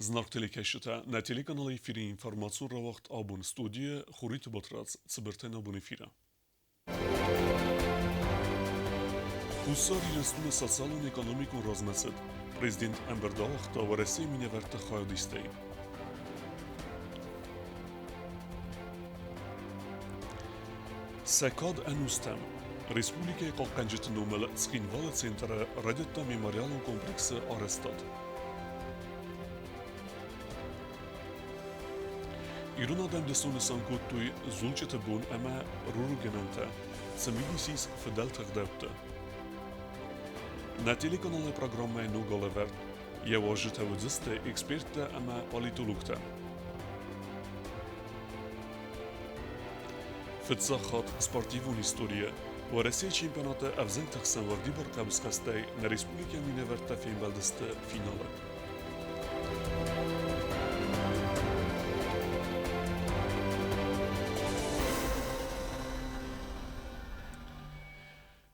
Зынаргъ телекӕсджытӕ, нӕ телеканалы эфиры информацион рауагъд абон студийы Хуриты Батрадз цыбыртӕй нӕ бон эфиры. Хуссар Ирыстоны социалон-экономикон размӕцыд президент ӕмбырд ауагъта Уӕрӕсейы минӕвӕртты хайадистӕй. Сӕ кад ӕнустӕм. Республикӕйы хъахъхъӕнджыты номыл Цхинвалы центры райдыдта мемориалон комплексы арӕзтад. Ирон адӕм дысон нысан кодтой зулчъыты бон ӕмӕ руругӕнӕнтӕ, цымыдисис фыдӕлты ӕгъдӕуттӕ. Нӕ телеканалы программӕйы ног алӕвӕрд йӕ уазджытӕ уыдзысты эксперттӕ ӕмӕ политологтӕ. Фыццаг хатт спортивон историйы Уӕрӕсейы чемпионаты ӕвзӕнгты хсӕн уӕгъдибар хъӕбысхӕстӕй нӕ республикӕйы минӕвӕрттӕ фембӕлдысты финалы.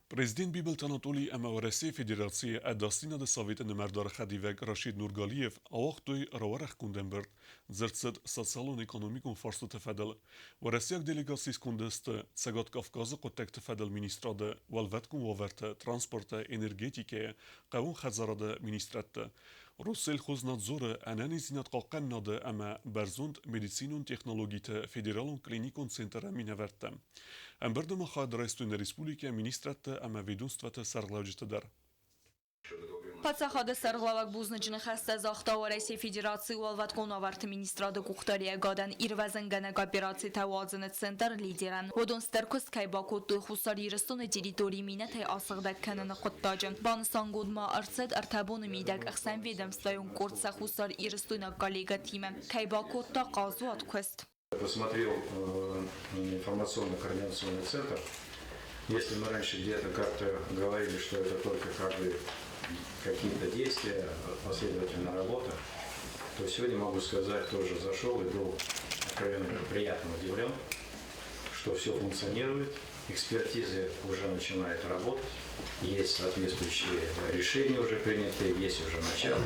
Президент Бибылты Анатолий ӕмӕ Уӕрӕсейы Федерацийы Ӕдасдзинады Советы нымӕрдары хӕдивӕг Рашид Нургалиев ауагътой рауӕрӕхгонд ӕмбырд. Дзырд цыд социалон-экономикон фарстыты фӕдыл. Уӕрӕсейаг делегацийы сконды сты Цӕгат Кавказы хъуыддӕгты фӕдыл министрады, уӕлвӕткон уавӕрты, транспорты, энергетикӕйы, хъӕууон хӕдзарады министрӕдты, Россельхознадзоры ӕнӕниздзинад хъахъхъӕнынады ӕмӕ бӕрзонд медицинон технологиты федералон клиникон центры минӕвӕрттӕ. Ӕмбырды ма хайад райстой нӕ республикӕйы министрадты ӕмӕ ведомствӕты сӕргълӕуджытӕ дӕр. Паддзахады сӕргълӕууӕг бузныджы ныхӕстӕ загъта Уӕрӕсейы Федерацийы Уӕлвӕткон уавӕрты министрады къухдариӕгадӕн ирвӕзынгӕнӕг операцитӕ уадзыны центр «Лидер-ӕн». Уыдон стыр куыст кӕй бакодтой Хуссар Ирыстоны территорийы минӕтӕй асыгъдӕг кӕныны хъуыддаджы. Банысангонд ма ӕрцыд, ӕртӕ боны мидӕг ӕхсӕнведомствӕйон къорд сӕ хуссарирыстойнаг коллегӕтимӕ кӕй бакодта хъазуат куыст. Посмотрел информационно-координационный центр. Если мы раньше где-то как-то говорили, что это только как бы какие-то действия, последовательная работа, то сегодня могу сказать, тоже зашел и был откровенно приятно удивлен, что все функционирует, экспертизы уже начинают работать, есть соответствующие решения уже приняты, есть уже начало.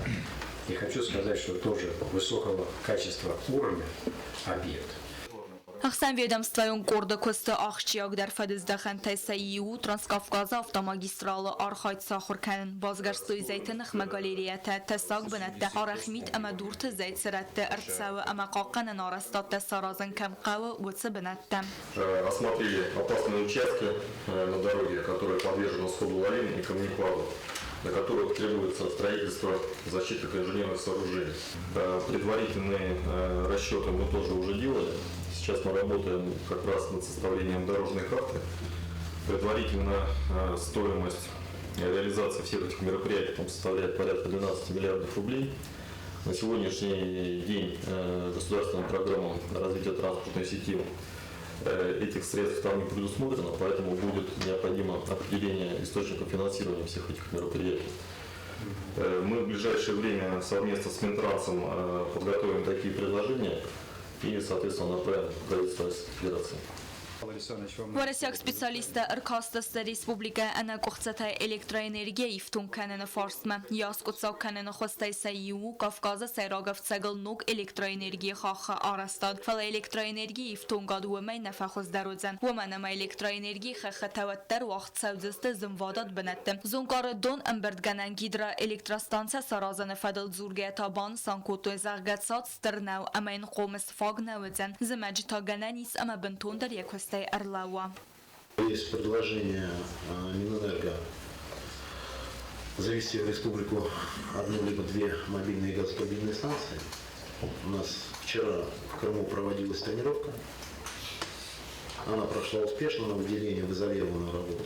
И хочу сказать, что тоже высокого качества уровня объект. Ӕхсӕнведомствӕйон къорды куысты ахсджиагдӕр фӕдыздӕхӕнтӕй сӕ иу у Транскавказы автомагистралы архайд сахуыр кӕнын. Басгӕрстой зӕйты ныхмӕ галереятӕ, тӕссаг бынӕттӕ, арӕх мит ӕмӕ дурты зӕйцырӕтты ӕрцӕуы ӕмӕ хъахъхъӕнӕн арӕзтадтӕ саразын кӕм хъӕуы, уыцы бынӕттӕ. Осмотрели опасные участки на дороге, которые подвержены сходу лавин и камнепаду, на которых требуется строительство защитных инженерных сооружений. Предварительные расчеты мы тоже уже делали. Сейчас мы работаем как раз над составлением дорожной карты. Предварительно стоимость реализации всех этих мероприятий там составляет порядка 12 миллиардов рублей. На сегодняшний день государственная программа развития транспортной сети этих средств там не предусмотрено, поэтому будет необходимо определение источников финансирования всех этих мероприятий. Мы в ближайшее время совместно с Минтрансом подготовим такие предложения и, соответственно, направим в правительство Российской Федерации. Уӕрӕсейаг специалисттӕ ӕркастысты республикӕ ӕнӕкъуыхцытӕй электроэнергийӕ ифтонг кӕныны фарстмӕ. Йӕ аскъуыддзаг кӕныны хуызтӕй сӕ иу у Кавказы сӕйраг ӕфцӕгыл ног электроэнергийы хаххы арӕзтад. Фӕлӕ электроэнергийы ифтонгад уымӕй нӕ фӕхуыздӕр уыдзӕн, уымӕн ӕмӕ электроэнергийы хӕххытӕ уӕддӕр уагъд цӕудзысты зынвадат бынӕтты. Зонкъары дон ӕмбырдгӕнӕн гидроэлектростанцӕ саразыны фӕдыл дзургӕйӕ та банысан кодтой, зӕгъгӕ, цад стыр нӕу ӕмӕ йын хъомыс фаг нӕ уыдзӕн, зымӕджы та гӕнӕн ис ӕмӕ бынтондӕр йӕ куыстӕй ӕрлӕууа. Есть предложение Минэнерго завести в республику одну либо две мобильные газотурбинные станции. У нас вчера в Крыму проводилась тренировка. Она прошла успешно на выделение в изолированную работу.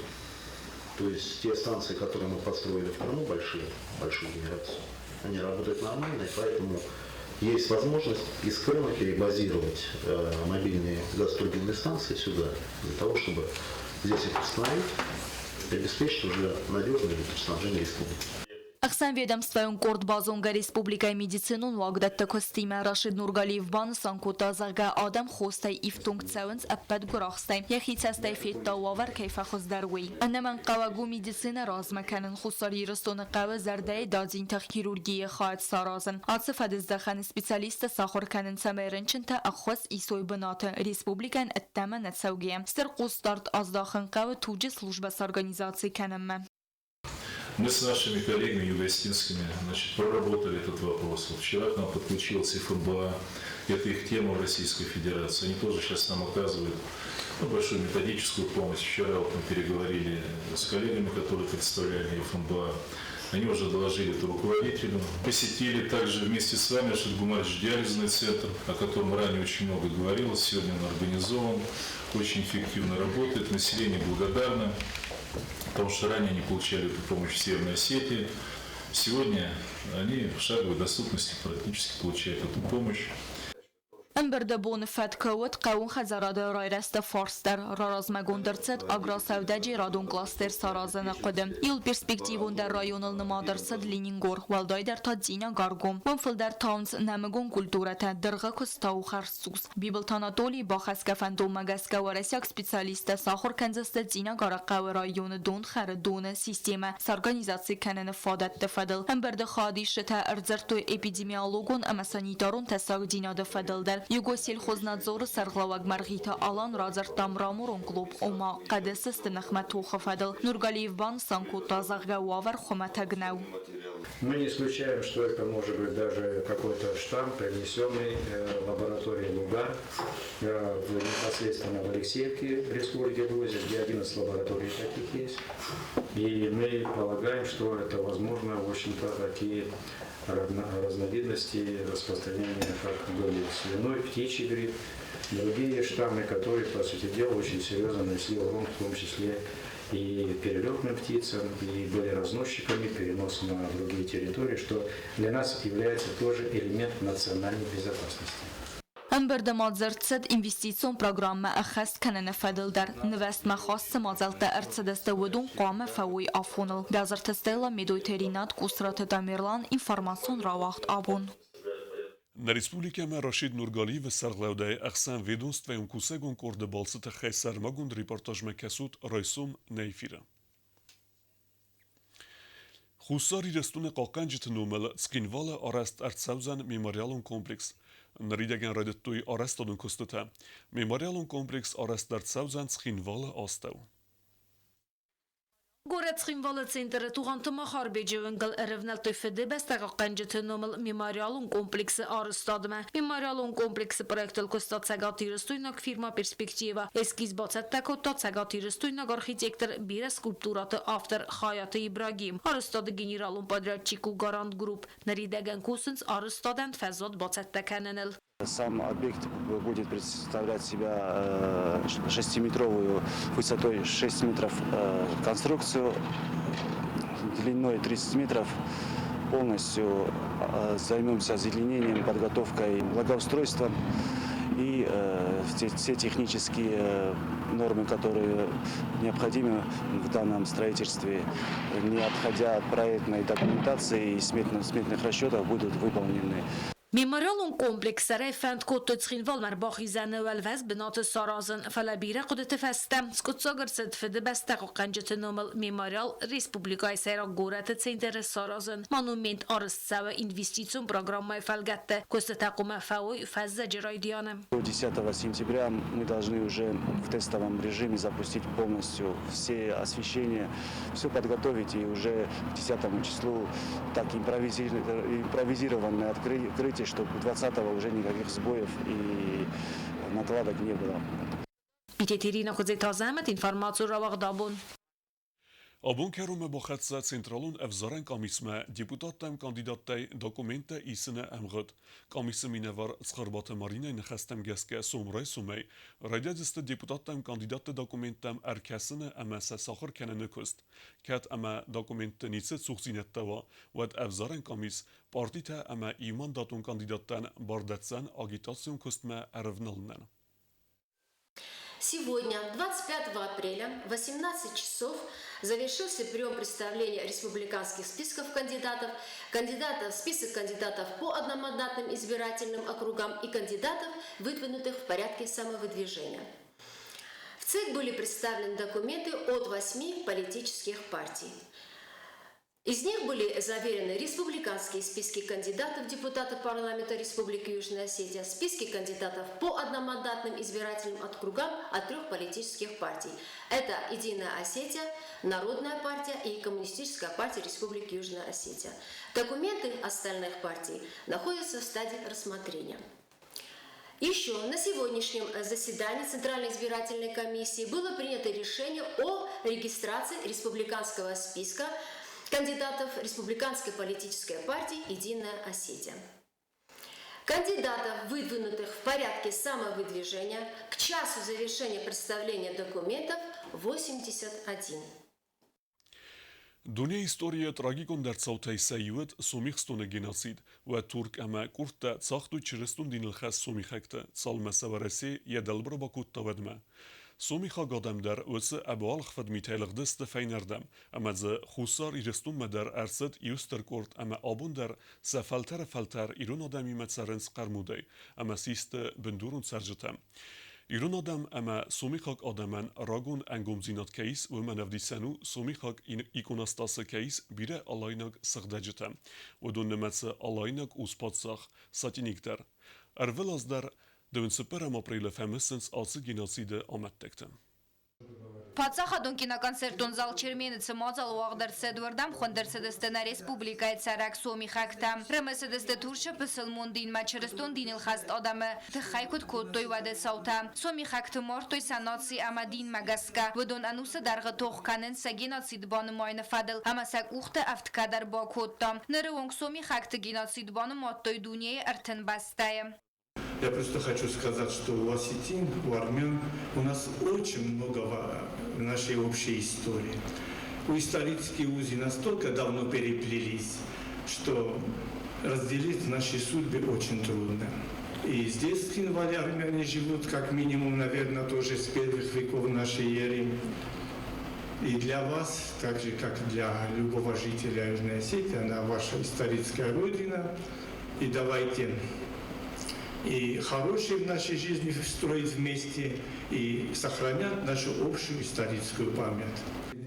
То есть те станции, которые мы построили в Крыму, большие, большую генерацию, они работают нормально, и поэтому есть возможность из Крыма перебазировать мобильные газотурбинные станции сюда, для того, чтобы здесь их установить и обеспечить уже надежное электроснабжение республики. Ӕхсӕнведомствӕйон къорд базонгӕ республикӕйы медицинон уагдӕтты куыстимӕ. Рашид Нургалиев банысан кодта, зӕгъгӕ, адӕм хостӕй ифтонг цӕуынц ӕппӕт гуырахстӕй. Йӕхи цӕстӕй федта, уавӕр кӕй фӕхуыздӕр, уый. Ӕнӕмӕнгхъӕуӕг у медицинӕ размӕ кӕнын. Хуссар Ирыстоны хъӕуы зӕрдӕйы дадзинтӕ хирургийы хайад саразын. Ацы фӕдыздӕхӕны специалисттӕ сахуыр кӕнын, цӕмӕй рынчынтӕ ӕххуыс исой бынаты, республикӕйӕн ӕддӕмӕ нӕ цӕугӕйӕ. Стыр хъусдард аздахын хъӕуы туджы службӕ сорганизаци кӕнынмӕ. Мы с нашими коллегами югостинскими, значит, проработали этот вопрос. Вот вчера к нам подключилась ФБА, это их тема в Российской Федерации. Они тоже сейчас нам оказывают, ну, большую методическую помощь. Вчера вот мы переговорили с коллегами, которые представляли ФНБА. Они уже доложили это руководителю. Посетили также вместе с вами Рашид Гумарович диализный центр, о котором ранее очень много говорилось. Сегодня он организован, очень эффективно работает. Население благодарно, потому что ранее они получали эту помощь в Северной Осетии. Сегодня они в шаговой доступности практически получают эту помощь. Ӕмбырды боны фӕткы уыд хъӕууон хӕдзарады райрӕзты фарст дӕр. Раразмӕгонд ӕрцыд агросӕудӕджерадон кластер саразыны хъуыды. Иууыл перспективондӕр районыл нымад ӕрцыд Ленингор, уӕлдайдӕр та Дзинагаргом. Уым фылдӕр тауынц нӕмыгон культурӕтӕ, дыргъы куыст та у хӕрзцъус. Бибылты Анатолийы бахӕсгӕ фӕндонмӕ гӕсгӕ уӕрӕсейаг специалисттӕ сахуыр кӕндзысты Дзинагары хъӕуы районы донхӕры доны системӕ сорганизаци кӕныны фадӕтты фӕдыл. Ӕмбырды хайадисджытӕ ӕрдзырдтой эпидемиологон ӕмӕ санитарон тӕссагдзинады фӕдыл дӕр. Югосельхознадзоры сӕргълӕууӕг Мӕргъиты Алан радзырдта мраморон клуб, ома хъӕды сысты ныхмӕ тохы фӕдыл. Нургалиев банысан кодта, зӕгъгӕ, уавӕр хуымӕтӕг нӕу. Мы не исключаем, что это может быть даже какой-то штамм, принесенный лабораторией Луган непосредственно в Алексеевке, Республике Грузия, где 11 лабораторий таких есть. И мы полагаем, что это возможно, в общем-то, такие разновидности распространения, как были свиной, птичий грипп, другие штаммы, которые, по сути дела, очень серьезно нанесли урон, в том числе и перелетным птицам, и были разносчиками, перенос на другие территории, что для нас является тоже элемент национальной безопасности. Ӕмбырды ма дзырд цыд инвестицион программӕ ӕххӕст кӕныны фӕдыл дӕр. Нывӕзтмӕ хаст цы мадзӕлттӕ ӕрцыдысты, уыдон хъуамӕ фӕуой афоныл. Бязырты Стелла, Медойты Ринат, Къусраты Тамерлан, информацион рауагъд абон. Нӕ республикӕмӕ Рашид Нургалиевы сӕргълӕудӕй ӕхсӕнведомствӕйон кусӕгон къорды балцы тыххӕй сӕрмагонд репортажмӕ кӕсут райсом нӕ эфиры. Хуссар Ирыстоны хъахъхъӕнджыты номыл Цхинвалы арӕзт ӕрцӕудзӕн мемориалон комплекс. Ныридӕгӕн райдыдтой арӕзтадон куыстытӕ. Мемориалон комплекс арӕзт ӕрцӕудзӕн Цхинвалы астӕу. Горӕт Цхинвалы центры Тугъанты Махарбеджы уынгыл ӕрӕвнӕлдтой Фыдыбӕстӕ хъахъхъӕнджыты номыл мемориалон комплексы арӕзтадмӕ. Мемориалон комплексы проектыл куыста цӕгатирыстойнаг фирмӕ «Перспектива». Эскиз бацӕттӕ кодта цӕгатирыстойнаг архитектор, бирӕ скульптурӕты автор Хайаты Ибрагим. Арӕзтады генералон подрядчик у «Гарант Групп». Ныридӕгӕн кусынц арӕзтадӕн фӕзуат бацӕттӕ кӕныныл. Сам объект будет представлять себя 6-метровую высотой 6 метров конструкцию, длиной 30 метров. Полностью займемся озеленением, подготовкой, благоустройством и все технические нормы, которые необходимы в данном строительстве, не отходя от проектной документации и сметных расчетов, будут выполнены. Мемориалон комплекс сӕрӕй фӕнд кодтой Цхинвалмӕ ӕрбахизӕны уӕлвӕз бынаты саразын, фӕлӕ бирӕ хъуыдыты фӕстӕ скъуыддзаг ӕрцыд Фыдыбӕстӕ хъахъхъӕнджыты номыл мемориал республикӕйы сӕйраг горӕты центры саразын. Монумент арӕзт цӕуы инвестицион программӕйы фӕлгӕтты. Куыстытӕ хъуамӕ фӕуой фӕззӕджы райдианы. До 10 сентября мы должны уже в тестовом режиме запустить полностью все освещение, все подготовить и уже к 10 числу так импровизированное открытие, чтобы 20-го уже никаких сбоев и накладок не было. Битеты Ирина, Хуыдзеты Азӕмӕт, информацион рауагъд абон. Абон кӕронмӕ бахӕццӕ Централон ӕвзарӕн къамисмӕ депутаттӕм кандидаттӕй документтӕ исыны ӕмгъуыд. Къамисы минӕвар Цхуырбаты Маринӕйы ныхӕстӕм гӕсгӕ сомрайсомӕй райдайдзысты депутаттӕм кандидатты документтӕм ӕркӕсыны ӕмӕ сӕ сахуыр кӕныны куыст. Кӕд ӕмӕ документты ницы цухдзинӕдтӕ уа, уӕд ӕвзарӕн къамис партитӕ ӕмӕ иумандатон кандидаттӕн бар дӕтдзӕн агитацион куыстмӕ ӕрывналынӕн. Сегодня, 25 апреля, в 18 часов завершился прием представления республиканских списков кандидатов, кандидатов, список кандидатов по одномандатным избирательным округам и кандидатов, выдвинутых в порядке самовыдвижения. В ЦИК были представлены документы от 8 политических партий. Из них были заверены республиканские списки кандидатов в депутаты парламента Республики Южная Осетия, списки кандидатов по одномандатным избирательным округам от 3 политических партий. Это Единая Осетия, Народная партия и Коммунистическая партия Республики Южная Осетия. Документы остальных партий находятся в стадии рассмотрения. Еще на сегодняшнем заседании Центральной избирательной комиссии было принято решение о регистрации республиканского списка кандидатов Республиканской политической партии «Единая Осетия». Кандидатов, выдвинутых в порядке самовыдвижения, к часу завершения представления документов 81. Дунейы историйы трагикондӕр цаутӕй сӕ иу уыд Сомихстоны геноцид. Уӕд Турк ӕмӕ курдтӕ цагътой чырыстон диныл хӕст сомихӕгты, цалынмӕ сӕ Уӕрӕсе йӕ дӕлбар бакодта, уӕдмӕ. Сомихаг адӕм дӕр уыцы ӕбуалгъ фыдмитӕй лыгъдысты фӕйнӕрдӕм, ӕмӕ дзы Хуссар Ирыстонмӕ дӕр ӕрцыд иу стыр къорд ӕмӕ абон дӕр сӕ фӕлтӕры фӕлтӕр ирон адӕмимӕ цӕрынц хъӕрмудӕй ӕмӕ систы бындурон цӕрджытӕ. Ирон адӕм ӕмӕ сомихаг адӕмӕн рагон ӕнгомдзинад кӕй ис, уымӕн ӕвдисӕн у, сомихаг иконостасы кӕй ис бирӕ алайнаг сыгъдӕджытӕ. Уыдон нымӕцы алайнаг ус-паддзах Сатиник дӕр. Ӕрвылаз дӕр 24 апрелы фӕмысынц ацы геноциды амӕттӕгты. Паддзахадон киноконцертон зал Чермен-ы цы мадзал уагъд ӕрцыд, уырдӕм хуынд ӕрцыдысты нӕ республикӕйы цӕрӕг сомихӕгтӕ. Рымысыдысты Турчы пысылмон динмӕ чырыстон диныл хӕст адӕмы тыххӕй куыд кодтой, уӕды цаутӕ. Сомихӕгты мардтой сӕ наци ӕмӕ динмӕ гӕсгӕ. Уыдон ӕнусы дӕргъы тох кӕнынц сӕ геноцид банымайыны фӕдыл ӕмӕ сӕ къухты ӕфтгӕ дӕр бакодта. Ныры онг сомихӕгты геноцид банымадтой дунейы 30 бӕстӕйы. Я просто хочу сказать, что у осетин, у армян у нас очень много в нашей общей истории. У исторические узы настолько давно переплелись, что разделить наши судьбы очень трудно. И здесь в Цхинвале армяне живут как минимум, наверное, тоже с первых веков нашей эры. И для вас, так же как для любого жителя Южной Осетии, она ваша историческая родина. И давайте и хорошие в нашей жизни строить вместе, и сохранять нашу общую историческую память.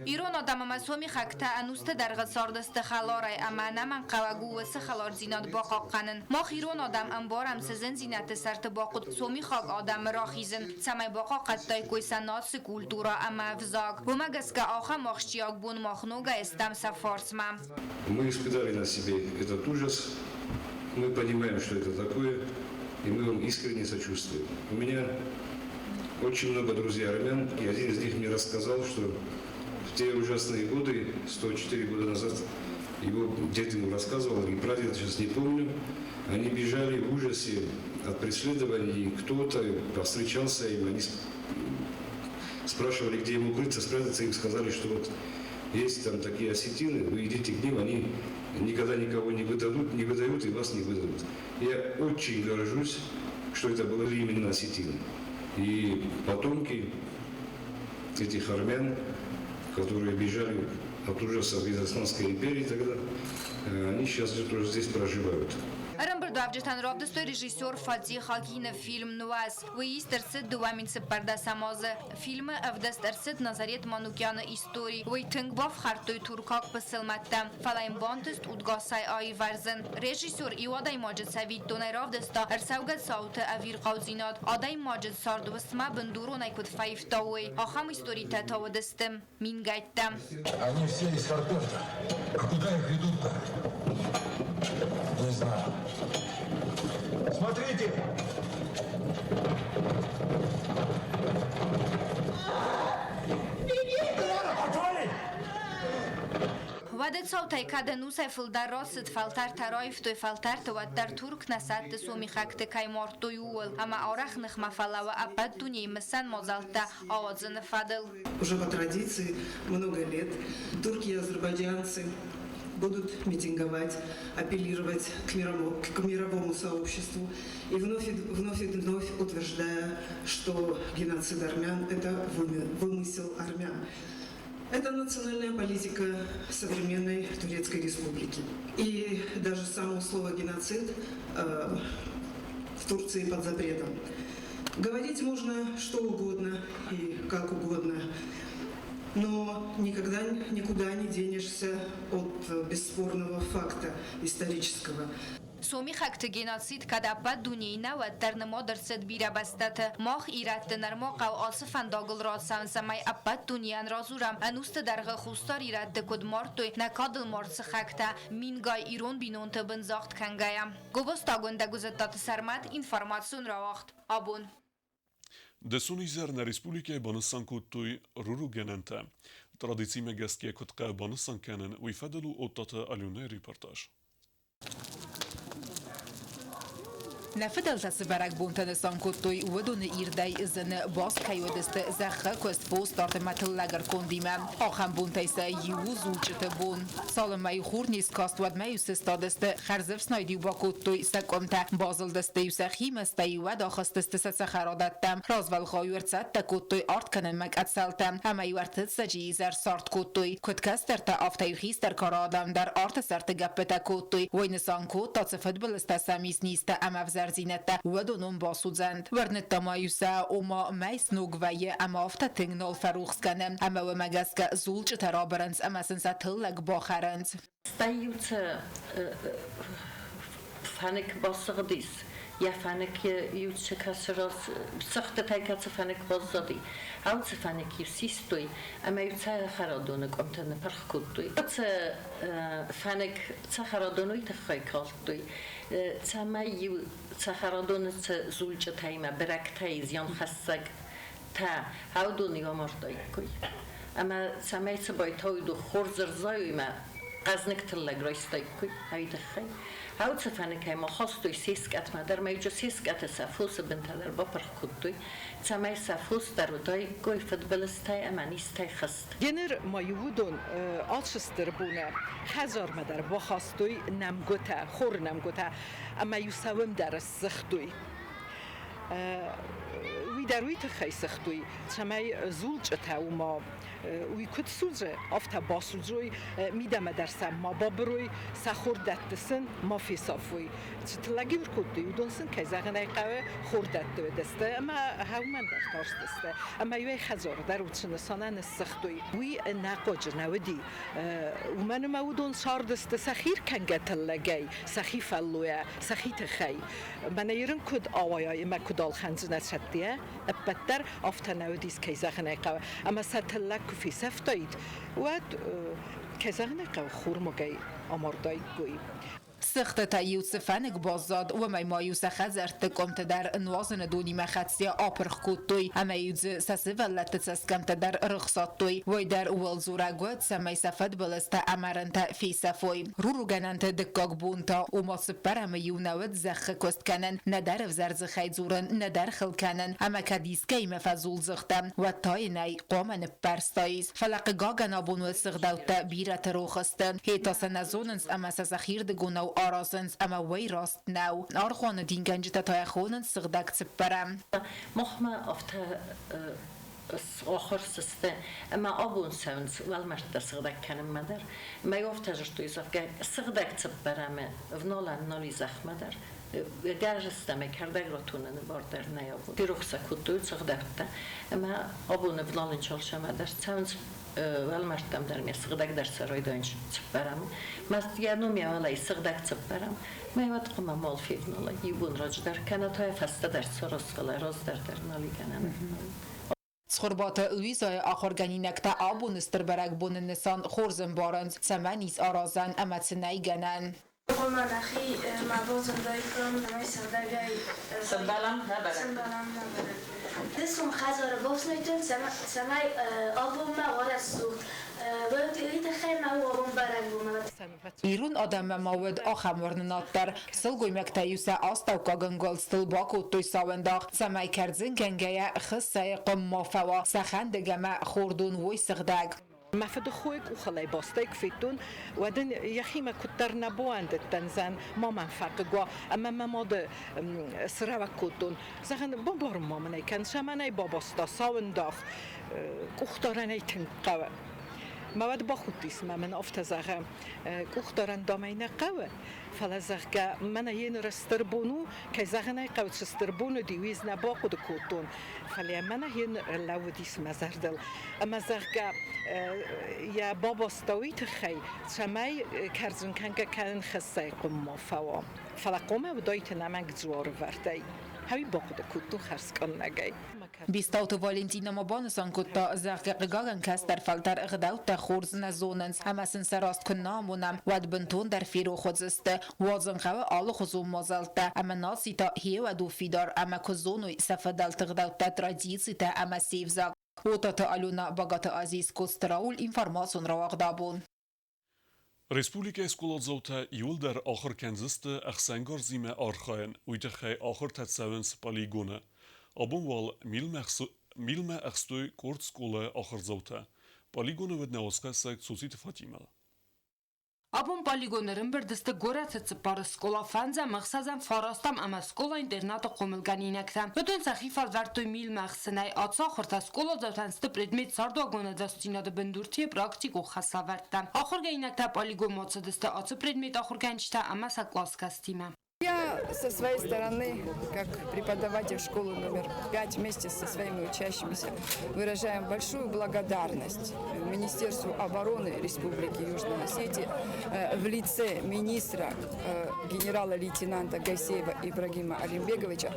Ирон адӕм ӕмӕ сомихӕгтӕ ӕнусты дӕргъы цардысты хӕларӕй ӕмӕ ӕнӕмӕнгхъӕуӕг у уыцы хӕлардзинад бахъахъхъӕнын. Мах, ирон адӕм, ӕмбарӕм, цы зындзинӕдты сӕрты бахъуыд сомихаг адӕмы рахизын, цӕмӕй бахъахъхъӕдтаиккой сӕ наци, культурӕ ӕмӕ ӕвзаг. Уымӕ гӕсгӕ ахӕм ахсджиаг бон мах ногӕй стӕм сӕ фарсмӕ. Мы испытали на себе этот ужас, мы понимаем, что это такое, и мы вам искренне сочувствуем. У меня очень много друзей армян, и один из них мне рассказал, что в те ужасные годы, 104 года назад, его дед ему рассказывал, или прадед, сейчас не помню, они бежали в ужасе от преследований, и кто-то повстречался им, они спрашивали, где им укрыться, спрятаться, им сказали, что вот есть там такие осетины, вы идите к ним, они никогда никого не выдадут, не выдают и вас не выдадут. Я очень горжусь, что это были именно осетины. И потомки этих армян, которые бежали от ужасов из Османской империи тогда, они сейчас тоже здесь проживают. Ӕрӕмбырдуӕвджытӕн равдыстой режиссер Фатих Акины фильм «Нуӕс». Уый ист ӕрцыд 2014 азы. Фильмы ӕвдыст ӕрцыд Назарет Манукяны истори. Уый тынг бафхӕрдтой туркаг пысылмӕттӕ, фӕлӕ йын бантыст удгасӕй аивӕрзын. Режиссер иу адӕймаджы цӕвиттонӕй равдыста ӕрцӕугӕ цауты ӕвирхъаудзинад, адӕймаджы цард уысммӕ бындуронӕй куыд фӕивта, уый. Ахӕм историтӕ та уыдысты мингӕйттӕ. Они все из Харперта. А куда их ведут-то? Не знаю. Смотрите! Уӕды цаутӕй кӕд ӕнусӕй фылдӕр рацыд, фӕлтӕртӕ раивтой фӕлтӕрты, уӕддӕр Турк нӕ сӕтты сомихӕгты кӕй мардтой, ууыл, ӕмӕ арӕх ныхмӕ фӕлӕууы ӕппӕт дунейы мысӕн мадзӕлттӕ ауадзыны фӕдыл. Уже по традиции много лет турки и азербайджанцы Будут митинговать, апеллировать к мировому сообществу и вновь, вновь и вновь утверждая, что геноцид армян – это вымысел армян. Это национальная политика современной Турецкой Республики. И даже само слово «геноцид» в Турции под запретом. Говорить можно что угодно и как угодно, но никогда никуда не денешься от бесспорного факта исторического. Сомихӕгты геноцид кӕд ӕппӕт дунейы нӕ, уӕддӕр нымад ӕрцыд бирӕ бӕстӕты. Мах, ирӕтты, нырма хъӕуы ацы фӕндагыл рацӕуын, цӕмӕй ӕппӕт дунейӕн радзурӕм, ӕнусты дӕргъы Хуссар ирӕтты куыд мардтой нӕ кадыл мард сыхӕгтӕ, мингай ирон бинонты бындзагъд кӕнгӕйӕ. Гобозтагонд Ӕгуыдзӕттаты Сӕрмӕт, информацион рауагъд. Абон. Дӕсон изӕр нӕ республикӕйы банысан кодтой руругӕнӕнтӕ. Традицимӕ гӕсгӕ куыд хъӕуы банысан кӕнын, уый фӕдыл у Оттаты Аленӕйы репортаж. Нӕ фыдӕлтӕ цы бӕрӕгбонтӕ нысан кодтой, уыдоны ирдӕй зыны баст кӕй уыдысты зӕххы куыст, фосдарды ӕмӕ тыллӕг ӕркондимӕ. Ахӕм бонтӕй сӕ иу у зулчъыты бон. Цалынмӕ-иу хур не скаст, уӕдмӕ-иу сыстадысты, хӕрзӕфснайд-иу бакодтой сӕ къуымтӕ, базылдысты-иу сӕхи мӕстӕй-иу уӕд ахызтысты сӕ цӕхӕрадӕттӕм, развӕлгъау-иу ӕрцӕттӕ кодтой арт кӕнынмӕ къӕцӕлтӕ ӕмӕ-иу ӕртыццӕджы изӕр сарт кодтой. Куыд кӕстӕртӕ, афтӕ-иу хистӕр кары адӕм дӕр арты сӕрты гӕппытӕ кодтой. Уый нысан кодта, цы фыдбылызтӕ сӕм ис низтӕ ӕмӕ ӕвзӕрдзинӕдтӕ, уыдон уым басудзӕнт. Уырныдта ма-иу сӕ, ома мӕй сног вӕййы ӕмӕ афтӕ тынг нал фӕрухс кӕны, ӕмӕ уымӕ гӕсгӕ зулчъытӕ рабырынц ӕмӕ сын сӕ тыллӕг бахӕрынц. Стӕй-иу сӕ фӕнык басыгъдис, йӕ фӕнык-иу цӕхтытӕй кӕцы фӕнык баззади, уыцы фӕнык-иу систой ӕмӕ-иу цӕхӕрадоны къуымты ныпырх кодтой. Уыцы фӕнык цӕхӕрадон уый тыххӕй калдтой, цӕмӕй-иу цӕхӕрадоны цы зулчъытӕ ӕмӕ бырӕгтӕй зианхӕссӕг та уыдон-иу амардтаиккой. Ӕмӕ цӕмӕй цы байтауид, хорз ӕрзайой хъӕзныг тыллӕг райстаиккой уый тыххӕй. Уыцы фӕныкӕй ма хастой се скъӕтмӕ дӕр, ма иу се скъӕты сӕ фосы бынтӕ дӕр бапырх кодтой, цӕмӕй сӕ фос дӕр уыдаиккой фыдбылызтӕй ӕмӕ низтӕй хызт. Генер ма уыдон ацы стыр боны хӕдзармӕ дӕр бахастой нӕмгуытӕ, хоры нӕмгуытӕ ӕмӕ-иу сӕ уым дӕр ссыгътой. Уый дӕр уый тыххӕй сыгътой, цӕмӕй зулчъытӕ уыма уый куыд судзы, афтӕ басудзой, мидӕмӕ дӕр сӕм ма бабырой, сӕ хордӕтты сын ма фесафой. Цы тыллӕг-иу ӕркодтой, уыдон сын, кӕй зӕгъын ӕй хъӕуы, хордӕтты уыдысты ӕмӕ уымӕн дӕр тарстысты. Ӕмӕ-иу ӕй хӕдзары дӕр уыцы нысанӕн ныссыгътой. Уый ӕнӕхъуаджы нӕ уыди, уымӕн ӕмӕ уыдон цардысты сӕхи ркӕнгӕ тыллӕгӕй, сӕхи фӕллойӕ, сӕхи тыхӕй. Мӕнӕ ирын куыд ауайа ӕмӕ куыд ӕлхӕндзынӕ цӕттӕ, ӕппӕт дӕр афтӕ нӕ уыдис, кӕй зӕгъын ӕй хъӕуы. Ӕмӕ сӕ тыллӕг куы фесӕфтаид, уӕд, кӕй зӕгъын ӕй хъӕуы, хурмагӕй амардаиккой. Цыхтытӕ-иу цы фӕнык баззад, уымӕй ма-иу сӕ хӕдзӕртты къуымты дӕр нуазыны донимӕ хӕцгӕ апырх кодтой ӕмӕ-иу дзы сӕ сывӕллӕтты цӕсгӕмттӕ дӕр рыхсадтой. Уый дӕр ууыл дзурӕг уыд, цӕмӕй сӕ фыдбылызтӕ ӕмӕ рынтӕ фесӕфой. Руругӕнӕнты дыккаг бон та, ома цыппӕрӕмы-иу нӕ уыд зӕххы куыст кӕнын, нӕдӕр ӕвзӕр дзыхӕй дзурын, нӕдӕр хыл кӕнын, ӕмӕ кӕд искӕимӕ фӕзулдзыхтӕ, уӕд та йын ӕй хъуамӕ ныппӕрстаис. Фӕлӕ хъыгагӕн абон уыцы гъдӕуттӕ бирӕты рох сты. Йе та сӕ нӕ зонынц ӕмӕ сӕ сӕхирдыгонау аразынц, ӕмӕ уый раст нӕу. Аргъуаны дингӕнджытӕ та йӕ хонынц сыгъдӕг цыппӕрӕм. Махмӕ афтӕ ахуыр сты ӕмӕ абон цӕуынц уӕлмӕрдтӕ сыгъдӕг кӕнынмӕ дӕр. Ӕмӕ афтӕ зыдтой, зӕгъгӕ, сыгъдӕг цыппӕрӕмы вналӕн нал и зӕхмӕ дӕр. Гӕрзыстӕмӕ кӕрдӕг ратоныны бар дӕр нӕй абон. Ферох сӕ кодтой сыгъдӕгтӕ ӕмӕ абон ӕвналын чалсамӕ дӕр цӕуынц уӕлмӕрдтӕм дӕр ме сыгъдӕг дӕр сӕ райдайын цыппӕрӕм. Мӕ йӕ ном йӕ уӕлӕй сыгъдӕг цыппӕрӕм. Мӕ уӕд хъуамӕ мал февнала иу бон раджыдӕр, кӕнӕ та йӕ фӕстӕдӕр сараз, фӕлӕ раздӕр дӕр нал и гӕнӕн. Цхуырбаты Луизайы ахуыргӕнинӕгтӕ абоны стыр бӕрӕгбоны нысан хорз ӕмбарынц, цӕмӕн ис аразӕн ӕмӕ цы нӕй гӕнӕн. Хъуамӕ нӕхи ма базондайккам, цӕмӕй сыгъдӕгӕй сӕмбӕлӕм нӕ бӕрӕг. Сӕмбӕлӕм нӕ бӕрӕг. Дысон хӕдзары бафснайдтон, цӕмӕй абонмӕ уа рӕсугъд. Уый тыххӕй мӕ у абон бӕрӕгбон. Ирон адӕммӕ ма уыд ахӕм уырнынад дӕр. Сылгоймӕгтӕ-иу сӕ астӕуккаг ӕнгуылдзтыл бакодтой сауӕндах, цӕмӕй кӕрдзын кӕнгӕйӕ хыссӕйы къуым ма фӕуа, сӕ хӕндыг ӕмӕ хордон уой сыгъдӕг. Мӕ фыдыхойы къухылӕй бастӕй куы федтон, уӕд ын йӕхимӕ куыддӕр нӕ бауӕндыдтӕн, зӕн ма мӕм фӕхъыг уа, ӕмӕ мӕ мады срӕуӕг кодтон. Зӕгъын, бамбарын ма мын ӕй кӕн, цӕмӕн ӕй бабаста сауӕндах, къухдарӕн ӕй тынг хъӕуы. Мӕ уӕд бахудтис мӕ мын афтӕ зӕгъы, къухдарӕн дам ӕй нӕ хъӕуы, фӕлӕ, зӕгъгӕ, мӕнӕ йе стыр бон у, кӕй зӕгъын ӕй хъӕуы, цы стыр бон уыди, уый ӕз нӕ бахъуыды кодтон, фӕлӕ мӕнӕ йе лӕууыдис мӕ зӕрдыл. Ӕмӕ, зӕгъгӕ, йӕ бабаста уый тыххӕй, цӕмӕй кӕрдзын кӕнгӕ кӕнын хӕссӕй къуым ма фӕуа. Фӕлӕ хъуамӕ уыдаид ӕнӕмӕнг дзуарывӕрдӕй. Хӕуи бахъуыды кодтон хӕрзкъаннӕгӕй. Бестауты Валентинӕ ма банысан кодта, зӕгъгӕ, хъыгагӕн, кӕстӕр фӕлтӕр ӕгъдӕуттӕ хорз нӕ зонынц ӕмӕ сын сӕ раст куы нӕ амонӕм, уӕд бынтондӕр ферох уыдзысты. Уадзын хъӕуы алыхуызон мадзӕлттӕ ӕмӕ нацитӕ хеуӕд у фидар ӕмӕ куы зоной сӕ фыдӕлты гъдӕуттӕ, традицитӕ ӕмӕ се взаг. Отаты Алена, Багаты Азиз, Коцты Рауль, информацион рауагъд абон. Республикӕйы скъоладзаутӕ иуылдӕр ахуыр кӕндзысты ӕхсӕнгарзимӕ архайын, уый тыххӕй ахуыртӕ цӕуынц полигоны. Абон уал милмӕ ӕхстой къорд скъолайы ахуырдзаутӕ. Полигоны уыд нӕуӕзхӕссӕг Цоциты Фатимӕ. Абон полигоны ӕрӕмбырд сты горӕты цыппар скъола, фӕндзӕм, ӕхсӕзӕм, фарастӕм ӕмӕ скъола-интернаты хъомылгӕнинӕгтӕ. Уыдон сӕхи фӕлвӕрдтой милмӕ ӕхсынӕй. Ацы ахуыртӕ скъоладзаутӕн сты предмет цардуагон ӕдасдзинады бындурты практикон хӕслӕвӕрдтӕ. Ахуыргӕнинӕгтӕ полигонмӕ ацыдысты ацы предмет ахуыргӕнджытӕ ӕмӕ сӕ къласгӕстимӕ. Я со своей стороны, как преподаватель школы номер 5 вместе со своими учащимися, выражаем большую благодарность Министерству обороны Республики Южная Осетия в лице министра генерала-лейтенанта Гайсеева Ибрагима Алимбеговича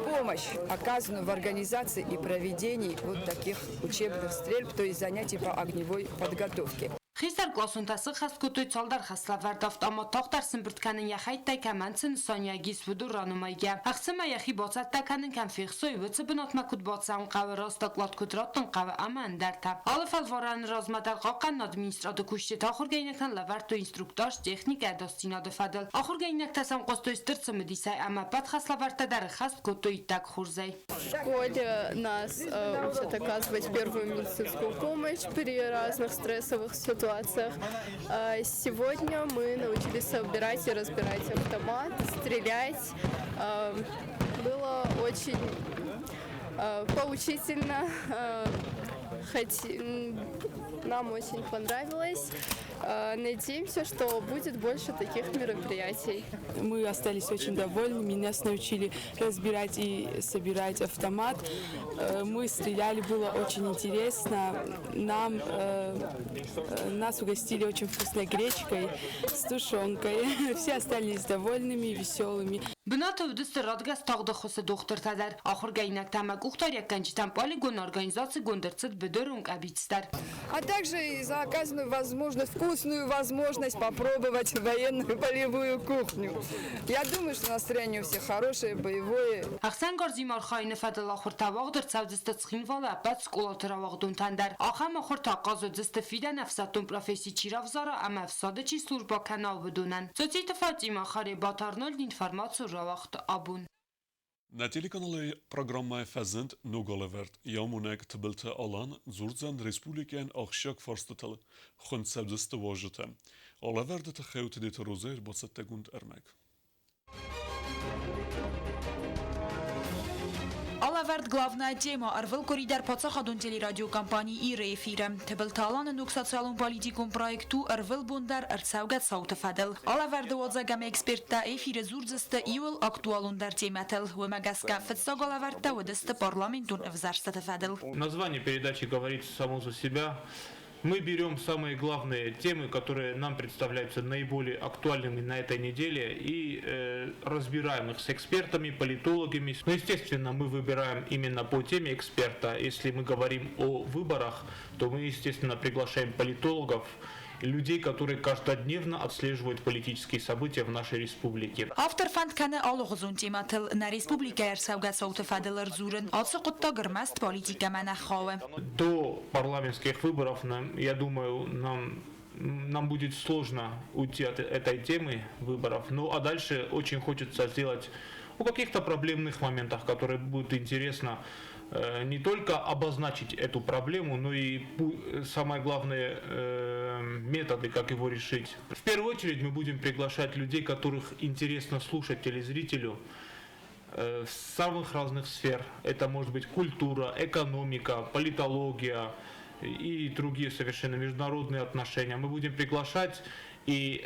помощь, оказанную в организации и проведении вот таких учебных стрельб, то есть занятий по огневой подготовке. Хистӕркъласонтӕ сыххӕст кодтой цалдӕр хӕслӕвӕрд автомат тагъддӕр сымбырд кӕнын йӕ хӕйттӕй кӕмӕн цы нысаниуӕг ис, уыдон ранымайгӕ. Ӕхцамӕ йӕхи бацӕттӕ кӕнын кӕм фехсой, уыцы бынатмӕ куыд бацӕуын хъӕуы, раст доклад куыд раттын хъӕуы ӕмӕ ӕндӕртӕ. Алы фӕлварӕны размӕ дӕр хъахъхъӕнынады министрады кусджытӕ ахуыргӕнинӕгтӕн лӕвӕрдтой инструктаж техникӕ ӕдасдзинады фӕдыл. Ахуыргӕнинӕгтӕ сӕм хъуыстой стыр цымыдисӕй ӕмӕ ӕппӕт хӕслӕвӕрдтӕ дӕр ӕххӕст кодтой иттӕг хорзӕй. В школе нас учат оказывать первую медицинскую помощь при разных стрессовых ситуациях. Сегодня мы научились собирать и разбирать автомат, стрелять. Было очень поучительно. Хоть нам очень понравилось. Надеемся, что будет больше таких мероприятий. Мы остались очень довольны. Нас научили разбирать и собирать автомат. Мы стреляли, было очень интересно. Нас угостили очень вкусной гречкой с тушенкой. Все остались довольными, веселыми. Бынаты уыдысты радгӕс тагъды хуысы дохтыртӕ дӕр. Ахуыргӕнинӕгтӕ ӕмӕ къухдариуӕггӕнджытӕн полигоны организацигонд ӕрцыд быдырон къӕбиц дӕр. А также и за оказанную возможность, вкусную возможность попробовать военную полевую кухню. Я думаю, что настроение у всех хорошее, боевое. Ӕхсӕнгарзимӕ архайыны фӕдыл ахуыртӕ уагъд ӕрцӕудзысты Цхинвалы ӕппӕт скъолаты рауагъдонтӕн дӕр. Ахӕм ахуыртӕ ахъаз уыдзысты фидӕн ӕфсӕддон професси чи равзара ӕмӕ ӕфсады чи службӕ кӕна, уыдонӕн. Цоциты Фатимӕ, Харебаты Арнольд, информаци рауагъд абон. Нӕ телеканалы программӕйы фӕзынд ног алӕвӕрд. Йӕ амонӕг Тыбылты Алан дзурдзӕн республикӕйӕн ахсджиаг фарстытыл, хуынд цӕудзысты уазджытӕ. Алӕвӕрды тыххӕй у Тедеты Розӕйы ӕрбацӕттӕгонд ӕрмӕг. Алӕвӕрд «Главная тема» ӕрвылкъуыри дӕр паддзахадон телерадиокомпани «Ир-ы» эфиры. Тыбылты Аланы ног социалон-политикон проект у ӕрвылбон дӕр ӕрцӕугӕ цауты фӕдыл. Алӕвӕрды уадзӕг ӕмӕ эксперттӕ эфиры дзурдзысты иуыл актуалондӕр темӕтыл. Уымӕ гӕсгӕ фыццаг алӕвӕрдтӕ уыдысты парламентон ӕвзӕрстыты фӕдыл. Название передачи говорит само за себя. Мы берем самые главные темы, которые нам представляются наиболее актуальными на этой неделе, и разбираем их с экспертами, политологами. Ну, естественно, мы выбираем именно по теме эксперта. Если мы говорим о выборах, то мы, естественно, приглашаем политологов, людей, которые каждодневно отслеживают политические события в нашей республике. Автор фӕнд кӕны алыгъуызон темӕтыл нӕ республикӕйы ӕрцӕугӕ цауты фӕдыл ӕрдзурын. Ацы хъуыддаг ӕрмӕст политикӕмӕ нӕ хауы. До парламентских выборов, нам, я думаю, нам будет сложно уйти от этой темы выборов. Ну а дальше очень хочется сделать о каких-то проблемных моментах, которые будут интересно не только обозначить эту проблему, но и самое главное методы, как его решить. В первую очередь мы будем приглашать людей, которых интересно слушать телезрителю в самых разных сфер. Это может быть культура, экономика, политология и другие совершенно международные отношения. Мы будем приглашать. И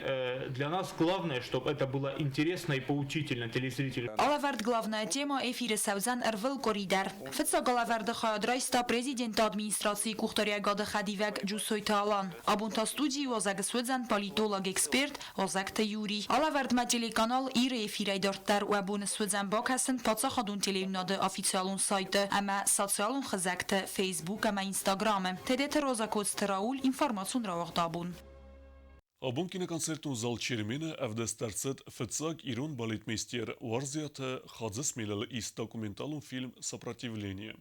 для нас главное, чтобы это было интересно и поучительно телезрителю. Алӕвӕрд «Главная тема» эфиры цӕудзӕн ӕрвылкъуыри дӕр. Фыццаг алӕвӕрды хайад райста президенты администрацийы къухдариуӕгады хӕдивӕг Джусойты Алан. Абон та студийы уазӕг суыдзӕн политолог-эксперт Озӕгты Юрий. Алӕвӕрдмӕ телеканал Ир-ы эфирӕй дарддӕр уӕ бон суыдзӕн бакӕсын паддзахадон телеуынынады официалон сайты ӕмӕ социалон хызӕгты Facebook ӕмӕ Instagram-ы. Тедеты Роза, Коцты Рауль, информацион рауагъд «Абон». Абон киноконцертон зал «Чермен»-ы ӕвдыст ӕрцыд фыццаг ирон балетмейстер Уарзиаты Хадзысмелы ист документалон фильм «Сопротивление».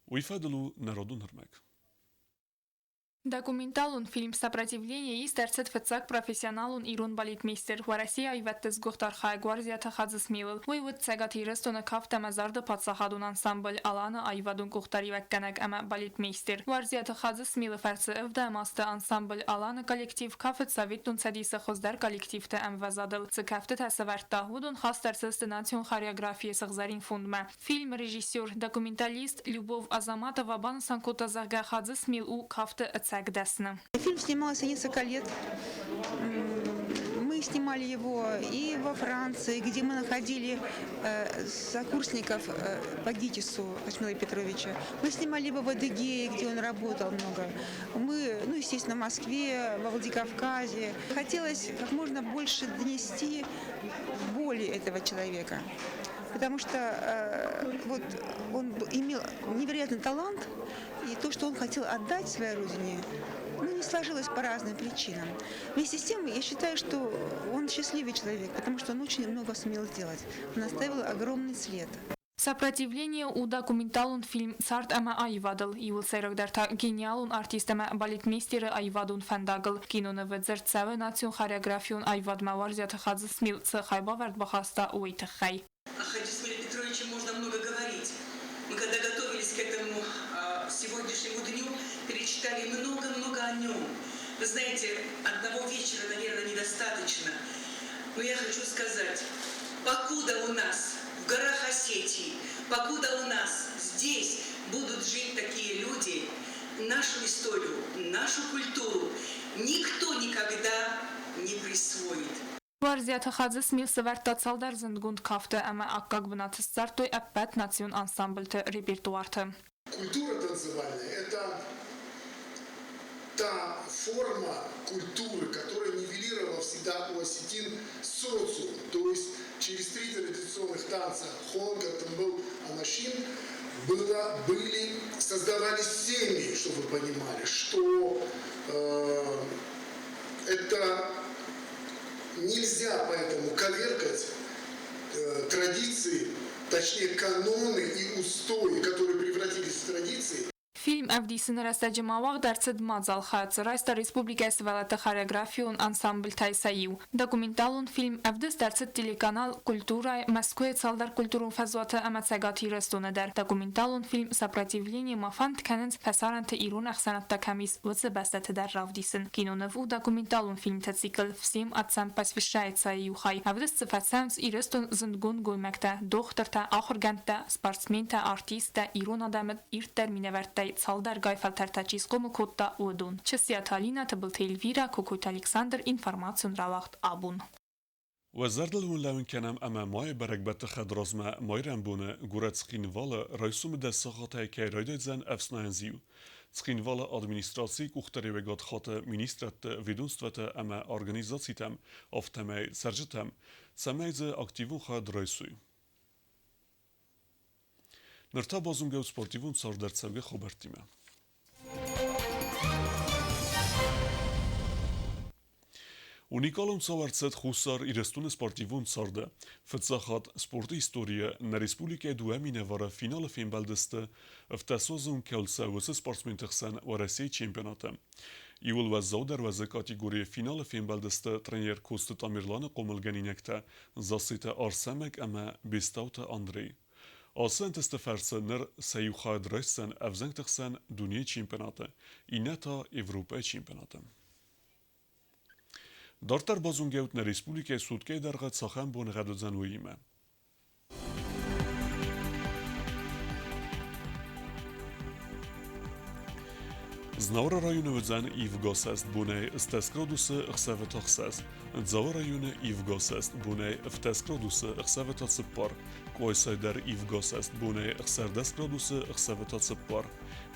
Уый фӕдыл у народон ӕрмӕг. Документалон фильм «Сопротивление» ист ӕрцыд фыццаг профессионалон ирон балетмейстер, Уӕрӕсейы аивӕдты сгуыхт архайӕг Уарзиаты Хадзысмелыл. Уый уыд Цӕгат Ирыстоны кафт ӕмӕ зарды паддзахадон ансамбль «Алан»-ы аивадон къухдариуӕггӕнӕг ӕмӕ балетмейстер. Уарзиаты Хадзысмелы фӕрцы ӕвдӕм азты ансамбль «Алан»-ы коллектив кафыд Советон Цӕдисы хуыздӕр коллективты ӕмвӕзадыл. Цы кӕфтытӕ сӕвӕрдта, уыдон хаст ӕрцыдысты национ хореографийы сыгъзӕрин фондмӕ. Фильмы режиссер, документалист Любовь Азаматова банысан кодта, зӕгъгӕ, Хадзысмел у кафты ӕцӕг дӕсны. Фильм снимался несколько лет. Мы снимали его и во Франции, где мы находили сокурсников по ГИТИСу Хасмила Петровича. Мы снимали его в Адыгее, где он работал много. Мы, ну, естественно, в Москве, во Владикавказе. Хотелось как можно больше донести боли этого человека. Потому что вот он имел невероятный талант, и то, что он хотел отдать своей родине, ну, не сложилось по разным причинам. Вместе с тем, я считаю, что он счастливый человек, потому что он очень много сумел сделать. Он оставил огромный след. «Сопротивление» у документалон фильм цард ӕмӕ аивадыл. Иууыл сӕйрагдӕр та гениалон артист ӕмӕ балетмейстеры аивадон фӕндагыл. Кинонывы дзырд цӕуы национ хореографион аивадмӕ Уарзиаты Хадзысмел цы хайбавӕрд бахаста, уый тыххӕй. О Хаджисмиле Петровиче можно много говорить. Мы когда готовились к этому сегодняшнему дню, перечитали много-много о нем. Вы знаете, одного вечера, наверное, недостаточно. Но я хочу сказать, покуда у нас в горах Осетии, покуда у нас здесь будут жить такие люди, нашу историю, нашу культуру никто никогда не присвоит. Уарзиаты Хадзысмел сӕвӕрдта цалдӕр зындгонд кафты ӕмӕ аккаг бынат ссардтой ӕппӕт национ ансамбльты репертуарты. Культура танцевальная – это та форма культуры, которая нивелировала всегда у осетин социум. То есть через три традиционных танца – хонга, тамбыл, анашин – создавались семьи, чтобы вы понимали, что это нельзя поэтому коверкать традиции, точнее каноны и устои, которые превратились в традиции. Фильм ӕвдисыны рӕстӕджы ма уагъд ӕрцыд мадзал, хайад дзы райста республикӕйы сывӕллӕтты хореографион ансамбльтӕй сӕ иу. Документалон фильм ӕвдыст ӕрцыд телеканал «Культура»-йы, Мӕскуыйы цалдӕр культурон фӕзуаты ӕмӕ Цӕгат Ирыстоны дӕр. Документалон фильм «Сопротивление» ма фӕнд кӕнынц фӕсарӕнты ирон ӕхсӕнадтӕ кӕм ис, уыцы бӕстӕты дӕр равдисын. Киноныв у документалон фильмты цикл «Всем отцам посвящается» иу хай. Ӕвдыст дзы фӕцӕуынц Ирыстон зындгонд гоймӕгтӕ, дохтыртӕ, ахуыргӕндтӕ, спортсментӕ, артисттӕ, ирон адӕмы ирддӕр минӕвӕрттӕй цалдӕргай фӕлтӕртӕ чи схъомыл кодта, уыдон. Чысиаты Алинӕ, Тыбылты Эльвирӕ, Кокойты Александр, информацион рауагъд «Абон». Уӕ зӕрдыл уын лӕууын кӕнӕм ӕмӕ майы бӕрӕгбӕтты хӕдразмӕ майрӕмбоны горӕт Цхинвалы райсомы 10 сахатӕй кӕй райдайдзӕн ӕфснайӕн зиу. Цхинвалы администрацийы къухдариуӕгад хаты министрадты, ведомствӕтӕ ӕмӕ организацитӕм, афтӕмӕй цӕрджытӕм, цӕмӕй дзы активон хайад райсой. Ныр та базонгӕ ут спортивон цардӕрцӕугӕ хабӕрттимӕ. Уникалон цау ӕрцыд Хуссар Ирыстоны спортивон царды. Фыццаг хатт спорты историйы нӕ республикӕйы дыууӕ минӕвары финалы фембӕлдысты ӕвддӕсазон кӕуыл цӕуы, уыцы спортсменты хсӕн Уӕрӕсейы чемпионаты. Иууыл уӕззаудӕр уӕзы категорийы финалы фембӕлдысты тренер Коцты Тамерланы хъомылгӕнинӕгтӕ Зассеты Арсӕмӕг ӕмӕ Бестауты Андрей. Ацы ӕнтысты фӕрцы ныр сӕ иу хайад райсдзӕн ӕвзӕнгты хсӕн дунейы чемпионаты, иннӕ та Европӕйы чемпионаты. Дарддӕр базонгӕ ут нӕ республикӕйы суткӕйы дӕргъы цахӕм боныгъӕд уыдзӕн, уыимӕ. Знауыры районы уыдзӕн ивгӕсӕст бонӕй 8 градусы, ӕхсӕвы та 6. Дзауы районы ивгӕсӕст бонӕй 17 градусы, ӕхсӕвы та 4. Къуайсайы дӕр ивгӕсӕст бонӕй 16 градусы, ӕхсӕвы та 4.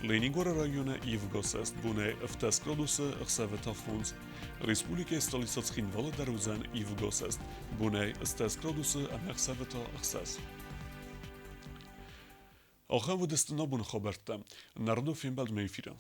Ленингоры районы ивгӕсӕст бонӕй 17 градусы, ӕхсӕвы та 5. Республикӕйы столицӕ Цхинвалы дӕр уыдзӕн ивгӕсӕст бонӕй 8 градусы ӕмӕ ӕхсӕвы та 6. Ахӕм уыдысты нӕ боны хабӕрттӕ. Народон фембӕлдмӕ эфиры.